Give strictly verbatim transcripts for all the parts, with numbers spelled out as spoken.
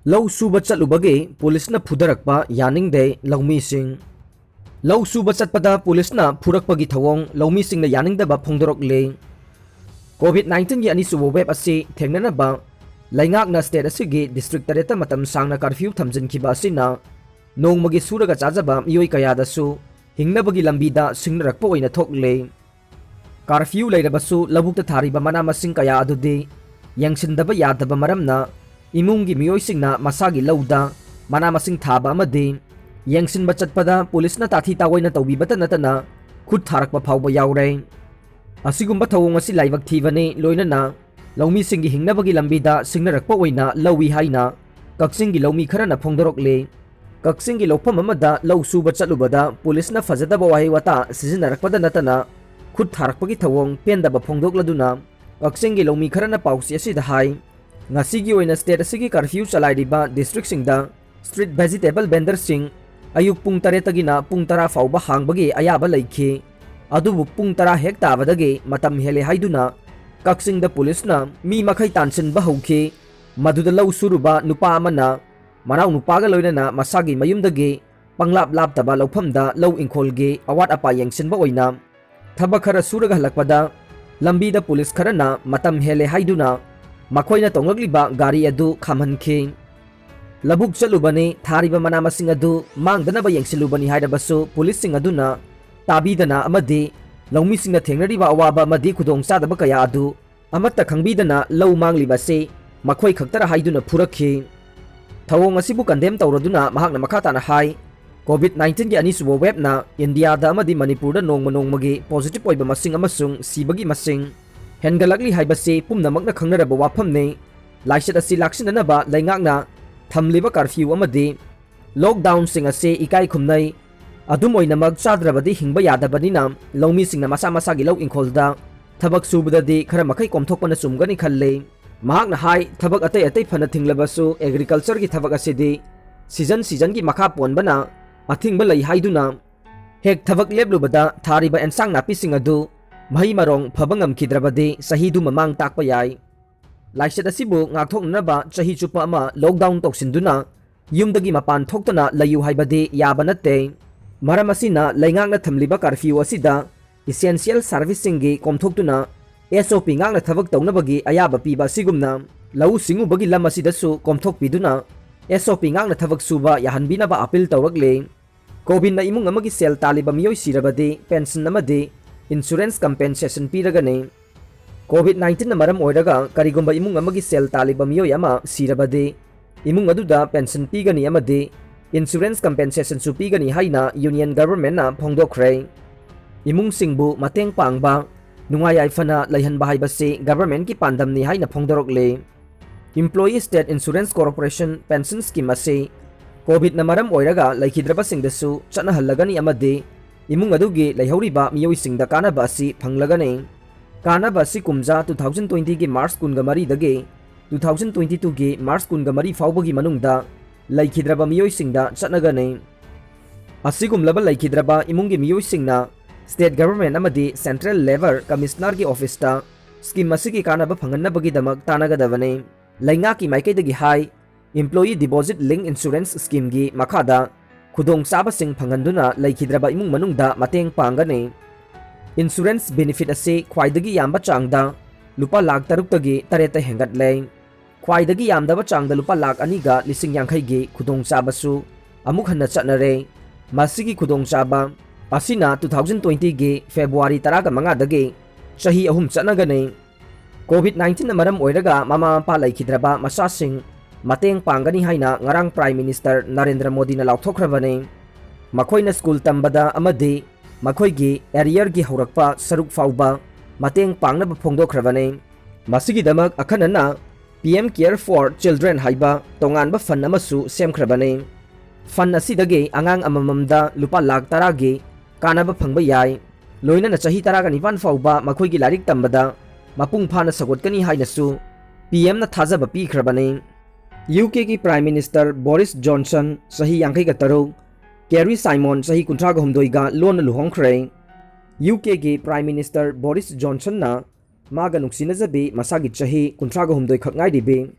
ꯂꯧ ꯁꯨꯕ ꯆꯠꯂꯨꯕꯒꯤ ꯄꯨꯂꯤꯁꯅ ꯐꯨꯗꯔꯛꯄ ꯌꯥꯅꯤꯡꯗꯦ ꯂꯧꯃꯤꯁꯤꯡ꯫ ꯂꯧ ꯁꯨꯕ ꯆꯠꯄꯗ ꯄꯨꯂꯤꯁꯅ ꯐꯨꯔꯛꯄꯒꯤ ꯊꯧꯑꯣꯡ ꯂꯧꯃꯤꯁꯤꯡꯅ ꯌꯥꯅꯤꯡꯗꯕ ꯐꯣꯡꯗꯣꯔꯛꯂꯤ꯫ ꯀꯣꯚꯤꯗ ꯅꯥꯏꯟꯇꯤꯟꯒꯤ ꯑꯅꯤꯁꯨꯕ ꯋꯦꯕ ꯑꯁꯤ ꯊꯦꯡꯅꯅꯕ ꯂꯩꯉꯥꯛꯅ ꯁ꯭ꯇꯦꯠ ꯑꯁꯤꯒꯤ ꯗꯤꯁꯇ꯭ꯔꯤꯛ ꯇꯔꯦꯠꯇ ꯃꯇꯝ ꯁꯥꯡꯅ ꯀꯔꯐ꯭ꯌꯨ ꯊꯝꯖꯤꯟꯈꯤꯕ ꯑꯁꯤꯅ ꯅꯣꯡꯃꯒꯤ ꯁꯨꯔꯒ ꯆꯥꯖꯕ ꯃꯤꯑꯣꯏ ꯀꯌꯥꯗꯁꯨ ꯍꯤꯡꯅꯕꯒꯤ ꯂꯝꯕꯤꯗ ꯁꯤꯡꯅꯔꯛꯄ ꯑꯣꯏꯅ ꯊꯣꯛꯂꯦ꯫ ꯀꯔꯐ꯭ꯌꯨ ꯂꯩꯔꯕꯁꯨ ꯂꯧꯕꯨꯛꯇ ꯊꯥꯔꯤꯕ ꯃꯅꯥ ꯃꯁꯤꯡ ꯀꯌꯥ ꯑꯗꯨꯗꯤ ꯌꯦꯡꯁꯤꯟꯗꯕ ꯌꯥꯗꯕ ꯃꯔꯝꯅ ꯏꯃꯨꯡꯒꯤ ꯃꯤꯑꯣꯏꯁꯤꯡꯅ ꯃꯁꯥꯒꯤ ꯂꯧꯗ ꯃꯅꯥ ꯃꯁꯤꯡ ꯊꯥꯕ ꯑꯃꯗꯤ ꯌꯦꯡꯁꯤꯟꯕ ꯆꯠꯄꯗ ꯄꯨꯂꯤꯁꯅ ꯇꯥꯊꯤ ꯇꯥꯑꯣꯏꯅ ꯇꯧꯕꯤꯕꯇ ꯅꯠꯇꯅ ꯈꯨꯠ ꯊꯥꯔꯛꯄ ꯐꯥꯎꯕ ꯌꯥꯎꯔꯦ꯫ ꯑꯁꯤꯒꯨꯝꯕ ꯊꯧꯑꯣꯡ ꯑꯁꯤ ꯂꯥꯏꯕꯛ ꯊꯤꯕꯅꯤ, ꯂꯣꯏꯅꯅ ꯂꯧꯃꯤꯁꯤꯡꯒꯤ ꯍꯤꯡꯅꯕꯒꯤ ꯂꯝꯕꯤꯗ ꯁꯤꯡꯅꯔꯛꯄ ꯑꯣꯏꯅ ꯂꯧꯏ ꯍꯥꯏꯅ ꯀꯛꯆꯤꯡꯒꯤ ꯂꯧꯃꯤ ꯈꯔꯅ ꯐꯣꯡꯗꯣꯔꯛꯂꯤ꯫ ꯀꯛꯆꯤꯡꯒꯤ ꯂꯧꯐꯝ ꯑꯃꯗ ꯂꯧ ꯁꯨꯕ ꯆꯠꯂꯨꯕꯗ ꯄꯨꯂꯤꯁꯅ ꯐꯖꯗꯕ ꯋꯥꯍꯩ ꯋꯥꯇꯥ ꯁꯤꯖꯤꯟꯅꯔꯛꯄꯗ ꯅꯠꯇꯅ ꯈꯨꯠ ꯊꯥꯔꯛꯄꯒꯤ ꯊꯧꯑꯣꯡ ꯄꯦꯟꯗꯕ ꯐꯣꯡꯗꯣꯛꯂꯗꯨꯅ ꯀꯛꯆꯤꯡꯒꯤ ꯂꯧꯃꯤ ꯈꯔꯅ ꯄꯥꯎꯆꯦ ꯑꯁꯤꯗ ꯍꯥꯏ, ꯉꯁꯤꯒꯤ ꯑꯣꯏꯅ ꯁ꯭ꯇꯦꯠ ꯑꯁꯤꯒꯤ ꯀꯔꯐ꯭ꯌꯨ ꯆꯂꯥꯏꯔꯤꯕ ꯗꯤꯁꯇ꯭ꯔꯤꯛꯁꯤꯡꯗ ꯁ꯭ꯇ꯭ꯔꯤꯠ ꯚꯦꯖꯤꯇꯦꯕꯜ ꯚꯦꯟꯗꯔꯁꯤꯡ ꯑꯌꯨꯛ ꯄꯨꯡ ꯇꯔꯦꯠꯇꯒꯤꯅ ꯄꯨꯡ ꯇꯔꯥ ꯐꯥꯎꯕ ꯍꯥꯡꯕꯒꯤ ꯑꯌꯥꯕ ꯂꯩꯈꯤ꯫ ꯑꯗꯨꯕꯨ ꯄꯨꯡ ꯇꯔꯥ ꯍꯦꯛ ꯇꯥꯕꯗꯒꯤ ꯃꯇꯝ ꯍꯦꯜꯂꯦ ꯍꯥꯏꯗꯨꯅ ꯀꯛꯆꯤꯡꯗ ꯄꯨꯂꯤꯁꯅ ꯃꯤ ꯃꯈꯩ ꯇꯥꯟꯁꯤꯟꯕ ꯍꯧꯈꯤ꯫ ꯃꯗꯨꯗ ꯂꯧ ꯁꯨꯔꯨꯕ ꯅꯨꯄꯥ ꯑꯃꯅ ꯃꯅꯥꯎ ꯅꯨꯄꯥꯒ ꯂꯣꯏꯅꯅ ꯃꯁꯥꯒꯤ ꯃꯌꯨꯝꯗꯒꯤ ꯄꯪꯂꯥꯞ ꯂꯥꯞꯇꯕ ꯂꯧꯐꯝꯗ ꯂꯧ ꯏꯪꯈꯣꯜꯒꯤ ꯑꯋꯥꯠ ꯑꯄꯥ ꯌꯦꯡꯁꯤꯟꯕ ꯑꯣꯏꯅ ꯊꯕꯛ ꯈꯔ ꯁꯨꯔꯒ ꯍꯜꯂꯛꯄꯗ ꯂꯝꯕꯤꯗ ꯄꯨꯂꯤꯁ ꯈꯔꯅ ꯃꯇꯝ ꯍꯦꯜꯂꯦ ꯍꯥꯏꯗꯨꯅ ꯃꯈꯣꯏꯅ ꯇꯣꯡꯂꯛꯂꯤꯕ ꯒꯥꯔꯤ ꯑꯗꯨ ꯈꯥꯝꯍꯟꯈꯤ꯫ ꯂꯧꯕꯨꯛ ꯆꯠꯂꯨꯕꯅꯤ, ꯊꯥꯔꯤꯕ ꯃꯅꯥ ꯃꯁꯤꯡ ꯑꯗꯨ ꯃꯥꯡꯗꯅꯕ ꯌꯦꯡꯁꯤꯜꯂꯨꯕꯅꯤ ꯍꯥꯏꯔꯕꯁꯨ ꯄꯨꯂꯤꯁꯁꯤꯡ ꯑꯗꯨꯅ ꯇꯥꯕꯤꯗꯅ ꯑꯃꯗꯤ ꯂꯧꯃꯤꯁꯤꯡꯅ ꯊꯦꯡꯅꯔꯤꯕ ꯑꯋꯥꯕ ꯑꯃꯗꯤ ꯈꯨꯗꯣꯡꯆꯥꯗꯕ ꯀꯌꯥ ꯑꯗꯨ ꯑꯃꯠꯇ ꯈꯪꯕꯤꯗꯅ ꯂꯧ ꯃꯥꯡꯂꯤꯕ ꯑꯁꯤ ꯃꯈꯣꯏ ꯈꯛꯇꯔ ꯍꯥꯏꯗꯨꯅ ꯐꯨꯔꯛꯈꯤ꯫ ꯊꯧꯑꯣꯡ ꯑꯁꯤꯕꯨ ꯀꯟꯗꯦꯝ ꯇꯧꯔꯗꯨꯅ ꯃꯍꯥꯛꯅ ꯃꯈꯥ ꯇꯥꯅ ꯍꯥꯏ, ꯀꯣꯚꯤꯗ ꯅꯥꯏꯟꯇꯤꯟꯒꯤ ꯑꯅꯤꯁꯨꯕ ꯋꯦꯕꯅ ꯏꯟꯗꯤꯌꯥꯗ ꯑꯃꯗꯤ ꯃꯅꯤꯄꯨꯔꯗ ꯅꯣꯡꯃ ꯅꯣꯡꯃꯒꯤ ꯄꯣꯖꯤꯇꯤꯚ ꯑꯣꯏꯕ ꯃꯁꯤꯡ ꯑꯃꯁꯨꯡ ꯁꯤꯕꯒꯤ ꯃꯁꯤꯡ ꯍꯦꯟꯒꯠꯂꯛꯂꯤ ꯍꯥꯏꯕꯁꯤ ꯄꯨꯝꯅꯃꯛꯅ ꯈꯪꯅꯔꯕ ꯋꯥꯐꯝꯅꯤ꯫ ꯂꯥꯏꯆꯠ ꯑꯁꯤ ꯂꯥꯛꯁꯤꯟꯅꯅꯕ ꯂꯩꯉꯥꯛꯅ ꯊꯝꯂꯤꯕ ꯀꯔꯐ꯭ꯌꯨ ꯑꯃꯗꯤ ꯂꯣꯛꯗꯥꯎꯟꯁꯤꯡ ꯑꯁꯤ ꯏꯀꯥꯏ ꯈꯨꯝꯅꯩ꯫ ꯑꯗꯨꯝ ꯑꯣꯏꯅꯃꯛ ꯆꯥꯗ꯭ꯔꯕꯗꯤ ꯍꯤꯡꯕ ꯌꯥꯗꯕꯅꯤꯅ ꯂꯧꯃꯤꯁꯤꯡꯅ ꯃꯁꯥ ꯃꯁꯥꯒꯤ ꯂꯧ ꯏꯪꯈꯣꯜꯗ ꯊꯕꯛ ꯁꯨꯕꯗꯗꯤ ꯈꯔ ꯃꯈꯩ ꯀꯣꯝꯊꯣꯛꯄꯅ ꯆꯨꯝꯒꯅꯤ ꯈꯜꯂꯤ꯫ ꯃꯍꯥꯛꯅ ꯍꯥꯏ, ꯊꯕꯛ ꯑꯇꯩ ꯑꯇꯩ ꯐꯅ ꯊꯤꯡꯂꯕꯁꯨ ꯑꯦꯒ꯭ꯔꯤꯀꯜꯆꯔꯒꯤ ꯊꯕꯛ ꯑꯁꯤꯗꯤ ꯁꯤꯖꯟ ꯁꯤꯖꯟꯒꯤ ꯃꯈꯥ ꯄꯣꯟꯕꯅ ꯑꯊꯤꯡꯕ ꯂꯩ ꯍꯥꯏꯗꯨꯅ ꯍꯦꯛ ꯊꯕꯛ ꯂꯦꯞꯂꯨꯕꯗ ꯊꯥꯔꯤꯕ ꯑꯦꯟꯁꯥꯡ ꯅꯥꯄꯤꯁꯤꯡ ꯑꯗꯨ ꯃꯍꯩ ꯃꯔꯣꯡ ꯐꯕ ꯉꯝꯈꯤꯗ꯭ꯔꯕꯗꯤ ꯆꯍꯤꯗꯨ ꯃꯃꯥꯡ ꯇꯥꯛꯄ ꯌꯥꯏ꯫ ꯂꯥꯏꯆꯠ ꯑꯁꯤꯕꯨ ꯉꯥꯛꯊꯣꯛꯅꯅꯕ ꯆꯍꯤ ꯆꯨꯞꯄ ꯑꯃ lockdown ꯇꯧꯁꯤꯟꯗꯨꯅ ꯌꯨꯝꯗꯒꯤ ꯃꯄꯥꯟ ꯊꯣꯛꯇꯅ ꯂꯩꯌꯨ ꯍꯥꯏꯕꯗꯤ ꯌꯥꯕ ꯅꯠꯇꯦ꯫ ꯃꯔꯝ ꯑꯁꯤꯅ ꯂꯩꯉꯥꯛꯅ ꯊꯝꯂꯤꯕ curfew ꯑꯁꯤꯗ essential serviceꯁꯤꯡꯒꯤ ꯀꯣꯝꯊꯣꯛꯇꯨꯅ S O P ꯉꯥꯛꯅ ꯊꯕꯛ ꯇꯧꯅꯕꯒꯤ ꯑꯌꯥꯕ ꯄꯤꯕ ꯑꯁꯤꯒꯨꯝꯅ ꯂꯧꯎ ꯁꯤꯡꯎꯕꯒꯤ ꯂꯝ ꯑꯁꯤꯗꯁꯨ ꯀꯣꯝꯊꯣꯛꯄꯤꯗꯨꯅ S O P ꯉꯥꯛꯅ ꯊꯕꯛ ꯁꯨꯕ ꯌꯥꯍꯟꯕꯤꯅꯕ appeal ꯇꯧꯔꯛꯂꯤ꯫ COVIDꯅ ꯏꯃꯨꯡ ꯑꯃꯒꯤ ꯁꯦꯜ ꯇꯥꯜꯂꯤꯕ ꯃꯤꯑꯣꯏ ꯁꯤꯔꯕꯗꯤ pension ꯑꯃꯗꯤ insurance compensation ꯄꯤꯔꯒꯅꯤ꯫ COVID nineteenꯅ ꯃꯔꯝ ꯑꯣꯏꯔꯒ ꯀꯔꯤꯒꯨꯝꯕ ꯏꯃꯨꯡ ꯑꯃꯒꯤ ꯁꯦꯜ ꯇꯥꯜꯂꯤꯕ ꯃꯤꯑꯣꯏ ꯑꯃ ꯁꯤꯔꯕꯗꯤ ꯏꯃꯨꯡ ꯑꯗꯨꯗ pension ꯄꯤꯒꯅꯤ ꯑꯃꯗꯤ insurance compensationꯁꯨ ꯄꯤꯒꯅꯤ ꯍꯥꯏꯅ Union Governmentꯅ ꯐꯣꯡꯗꯣꯛꯈ꯭ꯔꯦ꯫ ꯏꯃꯨꯡꯁꯤꯡꯕꯨ ꯃꯇꯦꯡ ꯄꯥꯡꯕ, ꯅꯨꯡꯉꯥꯏ ꯌꯥꯏꯐꯅ ꯂꯩꯍꯟꯕ ꯍꯥꯏꯕꯁꯤ governmentꯀꯤ ꯄꯥꯟꯗꯝꯅꯤ ꯍꯥꯏꯅ ꯐꯣꯡꯗꯣꯔꯛꯂꯤ꯫ Employee State Insurance Corporation pension scheme ꯑꯁꯤ COVIDꯅ ꯃꯔꯝ ꯑꯣꯏꯔꯒ ꯂꯩꯈꯤꯗ꯭ꯔꯕꯁꯤꯡꯗꯁꯨ ꯆꯠꯅꯍꯜꯂꯒꯅꯤ ꯑꯃꯗꯤ ꯏꯃꯨꯡ ꯑꯗꯨꯒꯤ ꯂꯩꯍꯧꯔꯤꯕ ꯃꯤꯑꯣꯏꯁꯤꯡꯗ ꯀꯥꯟꯅꯕ ꯑꯁꯤ ꯐꯪꯂꯒꯅꯤ꯫ ꯀꯥꯟꯅꯕ ꯑꯁꯤ ꯀꯨꯝꯖꯥ two thousand twentyꯒꯤ March ꯀꯨꯟꯃꯔꯤꯗꯒꯤ two thousand twenty twoꯒꯤ March ꯀꯨꯟꯃꯔꯤ ꯐꯥꯎꯕꯒꯤ ꯃꯅꯨꯡꯗ ꯂꯩꯈꯤꯗ꯭ꯔꯕ ꯃꯤꯑꯣꯏꯁꯤꯡꯗ ꯆꯠꯅꯒꯅꯤ꯫ ꯑꯁꯤꯒꯨꯝꯂꯕ ꯂꯩꯈꯤꯗ꯭ꯔꯕ ꯏꯃꯨꯡꯒꯤ ꯃꯤꯑꯣꯏꯁꯤꯡꯅ state government ꯑꯃꯗꯤ central labour commissionerꯒꯤ officeꯇ scheme ꯑꯁꯤꯒꯤ ꯀꯥꯟꯅꯕ ꯐꯪꯍꯟꯅꯕꯒꯤꯗꯃꯛ ꯇꯥꯟꯅꯒꯗꯕꯅꯤ꯫ ꯂꯩꯉꯥꯛꯀꯤ ꯃꯥꯏꯀꯩꯗꯒꯤ ꯍꯥꯏ, Employee Deposit Linked Insurance Schemeꯒꯤ ꯃꯈꯥꯗ ꯈꯨꯗꯣꯡꯆꯥꯕꯁꯤꯡ ꯐꯪꯍꯟꯗꯨꯅ ꯂꯩꯈꯤꯗ꯭ꯔꯕ ꯏꯃꯨꯡ ꯃꯅꯨꯡꯗ ꯃꯇꯦꯡ ꯄꯥꯡꯒꯅꯤ꯫ Insurance benefit ꯑꯁꯤ ꯈ꯭ꯋꯥꯏꯗꯒꯤ ꯌꯥꯝꯕ ꯆꯥꯡꯗ ꯂꯨꯄꯥ ꯂꯥꯈ ꯇꯔꯨꯛꯇꯒꯤ ꯇꯔꯦꯠꯇ ꯍꯦꯟꯒꯠꯂꯦ꯫ ꯈ꯭ꯋꯥꯏꯗꯒꯤ ꯌꯥꯝꯗꯕ ꯆꯥꯡꯗ ꯂꯨꯄꯥ ꯂꯥꯈ ꯑꯅꯤꯒ ꯂꯤꯁꯤꯡ ꯌꯥꯡꯈꯩꯒꯤ ꯈꯨꯗꯣꯡꯆꯥꯕꯁꯨ ꯑꯃꯨꯛ ꯍꯟꯅ ꯆꯠꯅꯔꯦ꯫ ꯃꯁꯤꯒꯤ ꯈꯨꯗꯣꯡꯆꯥꯕ ꯑꯁꯤꯅ two thousand twentyꯒꯤ February ꯇꯔꯥꯒ ꯃꯉꯥꯗꯒꯤ ꯆꯍꯤ ꯑꯍꯨꯝ ꯆꯠꯅꯒꯅꯤ꯫ COVID nineteenꯅ ꯃꯔꯝ ꯑꯣꯏꯔꯒ ꯃꯃꯥ ꯃꯄꯥ ꯂꯩꯈꯤꯗ꯭ꯔꯕ ꯃꯆꯥꯁꯤꯡ ꯃꯇꯦꯡ ꯄꯥꯡꯒꯅꯤ ꯍꯥꯏꯅ ꯉꯔꯥꯡ Prime Minister ꯅꯔꯦꯟꯗ꯭ꯔ ꯃꯣꯗꯤꯅ ꯂꯥꯎꯊꯣꯛꯈ꯭ꯔꯕꯅꯤ꯫ ꯃꯈꯣꯏꯅ school ꯇꯝꯕꯗ ꯑꯃꯗꯤ ꯃꯈꯣꯏꯒꯤ arrearꯒꯤ ꯍꯧꯔꯛꯄ ꯁꯔꯨꯛ ꯐꯥꯎꯕ ꯃꯇꯦꯡ ꯄꯥꯡꯅꯕ ꯐꯣꯡꯗꯣꯛꯈ꯭ꯔꯕꯅꯤ꯫ ꯃꯁꯤꯒꯤꯗꯃꯛ ꯑꯈꯟꯅꯅ P M Care for Children ꯍꯥꯏꯕ ꯇꯣꯉꯥꯟꯕ fund ꯑꯃꯁꯨ ꯁꯦꯝꯈ꯭ꯔꯕꯅꯤ꯫ Fund ꯑꯁꯤꯗꯒꯤ ꯑꯉꯥꯡ ꯑꯃꯃꯝꯗ ꯂꯨꯄꯥ ꯂꯥꯈ ꯇꯔꯥꯒꯤ ꯀꯥꯟꯅꯕ ꯐꯪꯕ ꯌꯥꯏ꯫ ꯂꯣꯏꯅꯅ ꯆꯍꯤ ꯇꯔꯥꯒ ꯅꯤꯄꯥꯟ ꯐꯥꯎꯕ ꯃꯈꯣꯏꯒꯤ ꯂꯥꯏꯔꯤꯛ ꯇꯝꯕꯗ ꯃꯄꯨꯡ ꯐꯥꯅ ꯁꯧꯒꯠꯀꯅꯤ ꯍꯥꯏꯅꯁꯨ P Mꯅ ꯊꯥꯖꯕ ꯄꯤꯈ꯭ꯔꯕꯅꯤ꯫ UKꯒꯤ Prime Minister Boris Johnson ꯆꯍꯤ ꯌꯥꯡꯈꯩꯒ ꯇꯔꯨꯛ, Carrie Simon ꯆꯍꯤ ꯀꯨꯟꯊ꯭ꯔꯥꯒ ꯍꯨꯝꯗꯣꯏꯒ ꯂꯣꯟꯅ ꯂꯨꯍꯣꯡꯈ꯭ꯔꯦ꯫ UKꯒꯤ Prime Minister Boris Johnsonꯅ ꯃꯥꯒ ꯅꯨꯡꯁꯤꯅꯖꯕꯤ ꯃꯁꯥꯒꯤ ꯆꯍꯤ ꯀꯨꯟꯊ꯭ꯔꯥꯒ ꯍꯨꯝꯗꯣꯏ ꯈꯛ ꯉꯥꯏꯔꯤꯕꯤ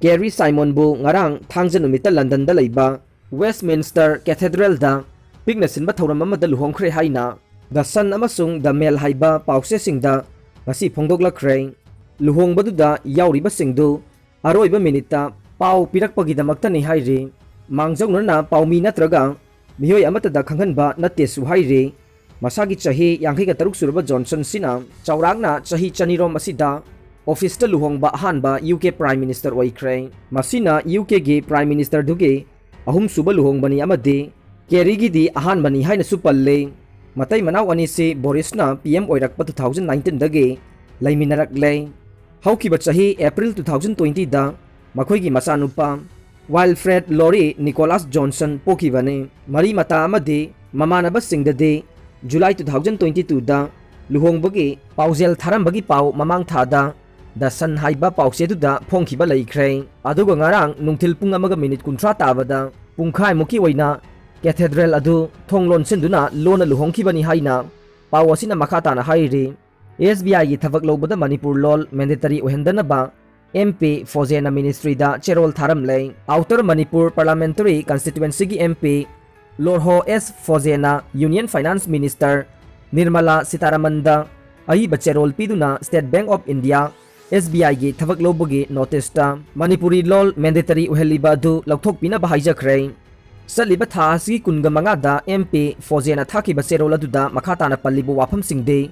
ꯀꯦꯔꯤ ꯁꯥꯏꯃꯣꯟꯕꯨ ꯉꯔꯥꯡ ꯊꯥꯡꯖ ꯅꯨꯃꯤꯠꯇ ꯂꯟꯗꯟꯗ ꯂꯩꯕ Westminster Cathedralꯗ ꯄꯤꯛꯅ ꯁꯤꯟꯕ ꯊꯧꯔꯝ ꯑꯃꯗ ꯂꯨꯍꯣꯡꯈ꯭ꯔꯦ ꯍꯥꯏꯅ The Sun ꯑꯃꯁꯨꯡ The Mail ꯍꯥꯏꯕ ꯄꯥꯎꯆꯦꯁꯤꯡꯗ ꯉꯁꯤ ꯐꯣꯡꯗꯣꯛꯂꯛꯈ꯭ꯔꯦ꯫ ꯂꯨꯍꯣꯡꯕꯗꯨꯗ ꯌꯥꯎꯔꯤꯕꯁꯤꯡꯗꯨ ꯑꯔꯣꯏꯕ ꯃꯤꯅꯤꯠꯇ ꯄꯥꯎ ꯄꯤꯔꯛꯄꯒꯤꯗꯃꯛꯇꯅꯤ ꯍꯥꯏꯔꯤ꯫ ꯃꯥꯡꯖꯧꯅꯅ ꯄꯥꯎꯃꯤ ꯅꯠꯇ꯭ꯔꯒ ꯃꯤꯑꯣꯏ ꯑꯃꯠꯇꯗ ꯈꯪꯍꯟꯕ ꯅꯠꯇꯦꯁꯨ ꯍꯥꯏꯔꯤ꯫ ꯃꯁꯥꯒꯤ ꯆꯍꯤ ꯌꯥꯡꯈꯩꯒ ꯇꯔꯨꯛ ꯁꯨꯔꯕ ꯖꯣꯟꯁꯟꯁꯤꯅ ꯆꯥꯎꯔꯥꯛꯅ ꯆꯍꯤ ꯆꯅꯤꯔꯣꯝ ꯑꯁꯤꯗ ꯑꯣꯐꯤꯁꯇ ꯂꯨꯍꯣꯡꯕ ꯑꯍꯥꯟꯕ ꯌꯨ ꯀꯦ Prime Minister ꯑꯣꯏꯈ꯭ꯔꯦ꯫ ꯃꯁꯤꯅ ꯌꯨ ꯀꯦꯒꯤ Prime Ministerꯗꯨꯒꯤ ꯑꯍꯨꯝꯁꯨꯕ ꯂꯨꯍꯣꯡꯕꯅꯤ ꯑꯃꯗꯤ ꯀꯦꯔꯤꯒꯤꯗꯤ ꯑꯍꯥꯟꯕꯅꯤ ꯍꯥꯏꯅꯁꯨ ꯄꯜꯂꯤ꯫ ꯃꯇꯩ ꯃꯅꯥꯎ ꯑꯅꯤꯁꯤ ꯕꯣꯔꯤꯁꯅ ꯄꯤ ꯑꯦꯝ ꯑꯣꯏꯔꯛꯄ two thousand nineteenꯗꯒꯤ ꯂꯩꯃꯤꯟꯅꯔꯛꯂꯦ꯫ ꯍꯧꯈꯤꯕ ꯆꯍꯤ April two thousand twentyꯗ ꯃꯈꯣꯏꯒꯤ ꯃꯆꯥꯅꯨꯄꯥ ꯋꯥꯏꯜꯐ꯭ꯔꯦꯗ ꯂꯣꯔꯤ ꯅꯤꯀꯣꯂꯥꯁ ꯖꯣꯟꯁꯟ ꯄꯣꯛꯈꯤꯕꯅꯤ꯫ ꯃꯔꯤ ꯃꯇꯥ ꯑꯃꯗꯤ ꯃꯃꯥꯟꯅꯕꯁꯤꯡꯗꯗꯤ July two thousand twenty twoꯗ ꯂꯨꯍꯣꯡꯕꯒꯤ ꯄꯥꯎꯖꯦꯜ ꯊꯥꯔꯝꯕꯒꯤ ꯄꯥꯎ ꯃꯃꯥꯡ ꯊꯥꯗ The Sun ꯍꯥꯏꯕ ꯄꯥꯎꯆꯦꯗꯨꯗ ꯐꯣꯡꯈꯤꯕ ꯂꯩꯈ꯭ꯔꯦ꯫ ꯑꯗꯨꯒ ꯉꯔꯥꯡ ꯅꯨꯡꯊꯤꯜ ꯄꯨꯡ ꯑꯃꯒ ꯃꯤꯅꯤꯠ ꯀꯨꯟꯊ꯭ꯔꯥ ꯇꯥꯕꯗ ꯄꯨꯡꯈꯥꯏꯃꯨꯛꯀꯤ ꯑꯣꯏꯅ ꯀꯦꯊꯦꯗ꯭ꯔꯦꯜ ꯑꯗꯨ ꯊꯣꯡ ꯂꯣꯟꯁꯤꯟꯗꯨꯅ ꯂꯣꯟꯅ ꯂꯨꯍꯣꯡꯈꯤꯕꯅꯤ ꯍꯥꯏꯅ ꯄꯥꯎ ꯑꯁꯤꯅ ꯃꯈꯥ ꯇꯥꯅ ꯍꯥꯏꯔꯤ꯫ ꯑꯦꯁ ꯕꯤ ꯑꯥꯏꯒꯤ ꯊꯕꯛ ꯂꯧꯕꯗ ꯃꯅꯤꯄꯨꯔ ꯂꯣꯜ mandatory ꯑꯣꯏꯍꯟꯗꯅꯕ ꯑꯦꯝ ꯄꯤ ꯐꯣꯖꯦꯅ ꯃꯤꯅꯤꯁꯇ꯭ꯔꯤꯗ ꯆꯦꯔꯣꯜ ꯊꯥꯔꯝꯂꯦ꯫ ꯑꯥꯎꯇꯔ ꯃꯅꯤꯄꯨꯔ ꯄꯥꯔꯂꯥꯃꯦꯟꯇꯔꯤ ꯀꯟꯁꯇꯤꯇ꯭ꯋꯦꯟꯁꯤꯒꯤ ꯑꯦꯝ ꯄꯤ ꯂꯣꯔꯍꯣ ꯑꯦꯁ ꯐꯣꯖꯦꯅ ꯌꯨꯅꯤꯌꯟ ꯐꯥꯏꯅꯥꯟꯁ ꯃꯤꯅꯤꯁꯇꯔ ꯅꯤꯔꯃꯂꯥ ꯁꯤꯇꯥꯔꯥꯃꯟꯗ ꯑꯏꯕ ꯆꯦꯔꯣꯜ ꯄꯤꯗꯨꯅ State Bank of India, S B I ꯒꯤ ꯊꯕꯛ ꯂꯧꯕꯒꯤ ꯅꯣꯇꯤꯁꯇ ꯃꯅꯤꯄꯨꯔꯤ ꯂꯣꯜ mandatory ꯑꯣꯏꯍꯜꯂꯤꯕ ꯑꯗꯨ ꯂꯧꯊꯣꯛꯄꯤꯅꯕ ꯍꯥꯏꯖꯈ꯭ꯔꯦ꯫ ꯆꯠꯂꯤꯕ ꯊꯥ ꯑꯁꯤꯒꯤ ꯀꯨꯟꯒ ꯃꯉꯥꯗ ꯑꯦꯝ ꯄꯤ ꯐꯣꯖꯦꯅ ꯊꯥꯈꯤꯕ ꯆꯦꯔꯣꯜ ꯑꯗꯨꯗ ꯃꯈꯥ ꯇꯥꯅ ꯄꯜꯂꯤꯕ ꯋꯥꯐꯝꯁꯤꯡꯗꯤ,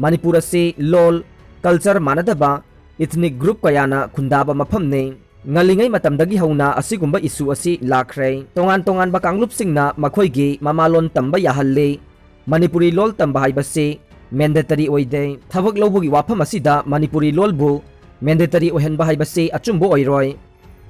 ꯃꯅꯤꯄꯨꯔ ꯑꯁꯤ ꯂꯣꯜ, ꯀꯜꯆꯔ ꯃꯥꯟꯅꯗꯕ ethnic group ꯀꯌꯥꯅ ꯈꯨꯟꯗꯥꯕ ꯃꯐꯝꯅꯤ꯫ ꯉꯜꯂꯤꯉꯩ ꯃꯇꯝꯗꯒꯤ ꯍꯧꯅ ꯑꯁꯤꯒꯨꯝꯕ ꯏꯁꯨ ꯑꯁꯤ ꯂꯥꯛꯈ꯭ꯔꯦ꯫ ꯇꯣꯉꯥꯟ ꯇꯣꯉꯥꯟꯕ ꯀꯥꯡꯂꯨꯞꯁꯤꯡꯅ ꯃꯈꯣꯏꯒꯤ ꯃꯃꯥꯂꯣꯟ ꯇꯝꯕ ꯌꯥꯍꯜꯂꯤ꯫ ꯃꯅꯤꯄꯨꯔꯤ ꯂꯣꯜ ꯇꯝꯕ ꯍꯥꯏꯕꯁꯤ mandatory ꯑꯣꯏꯗꯦ꯫ ꯊꯕꯛ ꯂꯧꯕꯒꯤ ꯋꯥꯐꯝ ꯑꯁꯤꯗ ꯃꯅꯤꯄꯨꯔꯤ ꯂꯣꯜꯕꯨ mandatory ꯑꯣꯏꯍꯟꯕ ꯍꯥꯏꯕꯁꯤ ꯑꯆꯨꯝꯕ ꯑꯣꯏꯔꯣꯏ꯫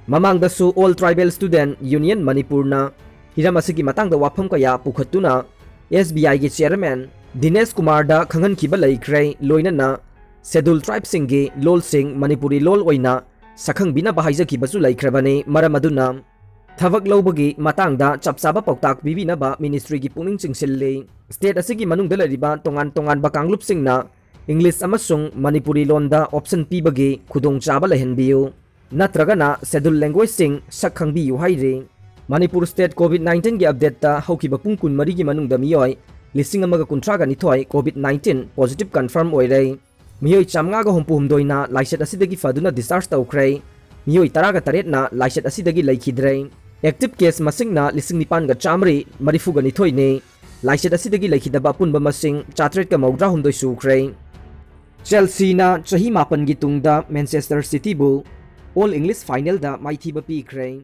ꯃꯃꯥꯡꯗꯁꯨ All Tribal Student Union ꯃꯅꯤꯄꯨꯔꯅ ꯍꯤꯔꯝ ꯑꯁꯤꯒꯤ ꯃꯇꯥꯡꯗ ꯋꯥꯐꯝ ꯀꯌꯥ ꯄꯨꯈꯠꯇꯨꯅ S B I ꯒꯤ chairman ꯗꯤꯅꯦꯁ ꯀꯨꯃꯥꯔꯗ ꯈꯪꯍꯟꯈꯤꯕ ꯂꯩꯈ꯭ꯔꯦ, ꯂꯣꯏꯅꯅ Scheduled Tribeꯁꯤꯡꯒꯤ ꯂꯣꯜꯁꯤꯡ ꯃꯅꯤꯄꯨꯔꯤ ꯂꯣꯜ ꯑꯣꯏꯅ ꯁꯛꯈꯪꯕꯤꯅꯕ ꯍꯥꯏꯖꯈꯤꯕꯁꯨ ꯂꯩꯈ꯭ꯔꯕꯅꯤ꯫ ꯃꯔꯝ ꯑꯗꯨꯅ ꯊꯕꯛ ꯂꯧꯕꯒꯤ ꯃꯇꯥꯡꯗ ꯆꯞ ꯆꯥꯕ ꯄꯥꯎꯇꯥꯛ ꯄꯤꯕꯤꯅꯕ ꯃꯤꯅꯤꯁꯇ꯭ꯔꯤꯒꯤ ꯄꯨꯛꯅꯤꯡ ꯆꯤꯡꯁꯤꯜꯂꯤ꯫ State ꯑꯁꯤꯒꯤ ꯃꯅꯨꯡꯗ ꯂꯩꯔꯤꯕ ꯇꯣꯉꯥꯟ ꯇꯣꯉꯥꯟꯕ ꯀꯥꯡꯂꯨꯞꯁꯤꯡꯅ English ꯑꯃꯁꯨꯡ ꯃꯅꯤꯄꯨꯔꯤ ꯂꯣꯟꯗ option ꯄꯤꯕꯒꯤ ꯈꯨꯗꯣꯡꯆꯥꯕ ꯂꯩꯍꯟꯕꯤꯌꯨ, ꯅꯠꯇ꯭ꯔꯒꯅ schedule languageꯁꯤꯡ ꯁꯛ ꯈꯪꯕꯤꯌꯨ ꯍꯥꯏꯔꯤ꯫ ꯃꯅꯤꯄꯨꯔ state COVID nineteenꯒꯤ updateꯇ ꯍꯧꯈꯤꯕ ꯄꯨꯡ ꯀꯨꯟꯃꯔꯤꯒꯤ ꯃꯅꯨꯡꯗ ꯃꯤꯑꯣꯏ ꯂꯤꯁꯤꯡ ꯑꯃꯒ ꯀꯨꯟꯊ꯭ꯔꯥꯒ ꯅꯤꯊꯣꯏ COVID nineteen positive confirm ꯑꯣꯏꯔꯦ꯫ ꯃꯤꯑꯣꯏ ꯆꯥꯝꯃꯉꯥꯒ ꯍꯨꯝꯐꯨ ꯍꯨꯝꯗꯣꯏꯅ ꯂꯥꯏꯆꯠ ꯑꯁꯤꯗꯒꯤ ꯐꯗꯨꯅ discharge ꯇꯧꯈ꯭ꯔꯦ꯫ ꯃꯤꯑꯣꯏ ꯇꯔꯥꯒ ꯇꯔꯦꯠꯅ ꯂꯥꯏꯆꯠ ꯑꯁꯤꯗꯒꯤ ꯂꯩꯈꯤꯗ꯭ꯔꯦ꯫ Active case ꯃꯁꯤꯡꯅ ꯂꯤꯁꯤꯡ ꯅꯤꯄꯥꯟꯒ ꯆꯥꯃꯔꯤ ꯃꯔꯤꯐꯨꯒ ꯅꯤꯊꯣꯏꯅꯤ꯫ ꯂꯥꯏꯆꯠ ꯑꯁꯤꯗꯒꯤ ꯂꯩꯈꯤꯗꯕ ꯑꯄꯨꯟꯕ ꯃꯁꯤꯡ ꯆꯥꯇ꯭ꯔꯦꯠꯀ ꯃꯧꯗ꯭ꯔꯥꯍꯨꯝꯗꯣꯏ ꯁꯨꯈ꯭ꯔꯦ꯫ Chelseaꯅ ꯆꯍꯤ ꯃꯥꯄꯟꯒꯤ ꯇꯨꯡꯗ Manchester Cityꯕꯨ All English finalꯗ ꯃꯥꯏꯊꯤꯕ ꯄꯤꯈ꯭ꯔꯦ꯫